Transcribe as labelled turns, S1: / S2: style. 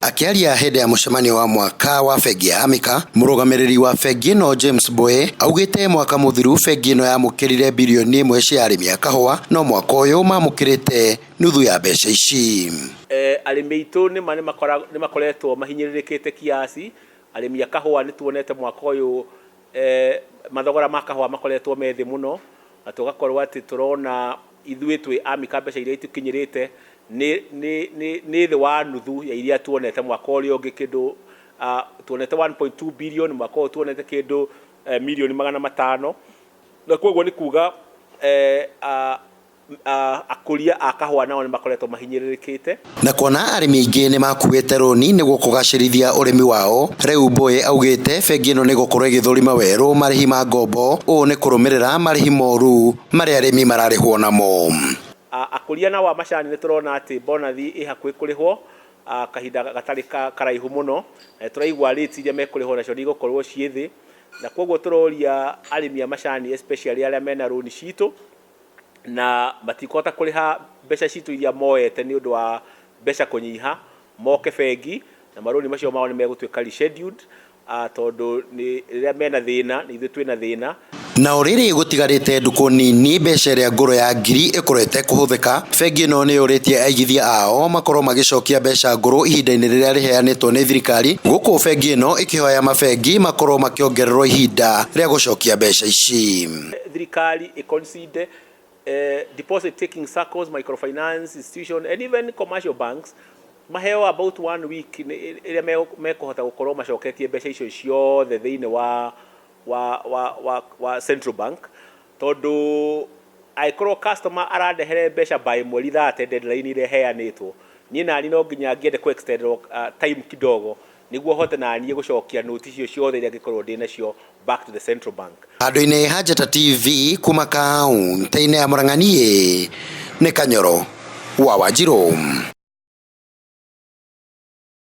S1: Akĩaria hĩndĩ ya mũcemanio wa mwaka wa bengi ya Amica, mũrũgamĩrĩri wa bengi ĩno James Mboe augĩte mwaka mũthiru bengi ĩno yamũkĩrire birioni ĩmwe cia arĩmi a kahũa no mwaka ũyũ mamũkĩrĩte nuthu ya mbeca ici.
S2: Arĩmi aitũ nĩma nĩ makoretwo mahinyĩrĩrĩkĩte kiasi. Arĩmi a kahũa nĩ tuonete mwaka ũyũ mathogora ma kahũa makoretwo me thĩ mũno, na tũgakorwo atĩ tũrona ithuĩ twĩ Amica mbeca iria itũkinyĩrĩte nĩ nĩ nĩ nĩ thĩ wa nuthu ya iria tuonete mwaka ũrĩa ũngĩ. Kĩndũ tuonete 1.2 billion, mwaka ũyũ tuonete kĩndũ mirioni 500, na koguo nĩ kuga akũria a kahũa nao nĩ makoretwo mahinyĩrĩrĩkĩte.
S1: Na kuona arĩmi aingĩ nĩ makuĩte rũni nĩguo kũgacĩrithia ũrĩmi wao, rĩu Mboe augĩte bengi ĩno nĩ ĩgũkorwo ĩgĩthũrima werũ marĩhi ma ngombo. Ũũ nĩ kũrũmĩrĩra marĩhi moru marĩa arĩmi mararĩhwo namo.
S2: Akũria nao a macani nĩ tũrona atĩ bonathi ĩ hakuhĩ kũrĩhwo kahinda gatarĩ karaihu mũno, na nĩ tũraigua rates iria mekũrĩhwo nacio nĩ igũkorwo ciĩ thĩ, na koguo tũroria arĩmi a macani, especially arĩa mena rũni citũ na matikũhota kũrĩha mbeca citũ iria moete nĩ ũndũ wa mbeca kũnyiha, moke bengi na marũni macio mao nĩ megũtuĩka rescheduled, tondũ nĩ rĩrĩa mena thĩna nĩ ithuĩ twĩna thĩna.
S1: Na o rĩrĩ gũtigarĩte ndukũ nini mbeca ĩrĩa ngũrũ ya ngiri ĩkorwo ĩtekũhũthĩka, bengi ĩno nĩ yũrĩtie aigithia ao makorwo magĩcokia mbeca ngũrũ ihinda-inĩ rĩrĩa rĩheanĩtwo nĩ thirikari, gũkũ bengi ĩno ĩkĩhoya mabengi makorwo makĩongererwo ihinda rĩa gũcokia mbeca ici.
S2: Thirikari ĩ consider deposit taking SACCOs, microfinance institution and even commercial banks maheo about one week ĩrĩa mekũhota gũkorwo macoketie mbeca icio ciothe thĩinĩ wa central bank, tondũ angĩkorwo customer arandehere mbeca by mweri 30, deadline ĩrĩa ĩheanĩtwo, niĩ nani no nginya ngĩende kũ extend time kidogo nĩguo hote naniĩ gũcokia noti icio ciothe iria ngĩkorwo ndĩ nacio back to the central bank.
S1: Handũ-inĩ ha Njata TV kuma kaunti-inĩ ya Murang'a, niĩ nĩ Kanyoro wa Wanjirũ.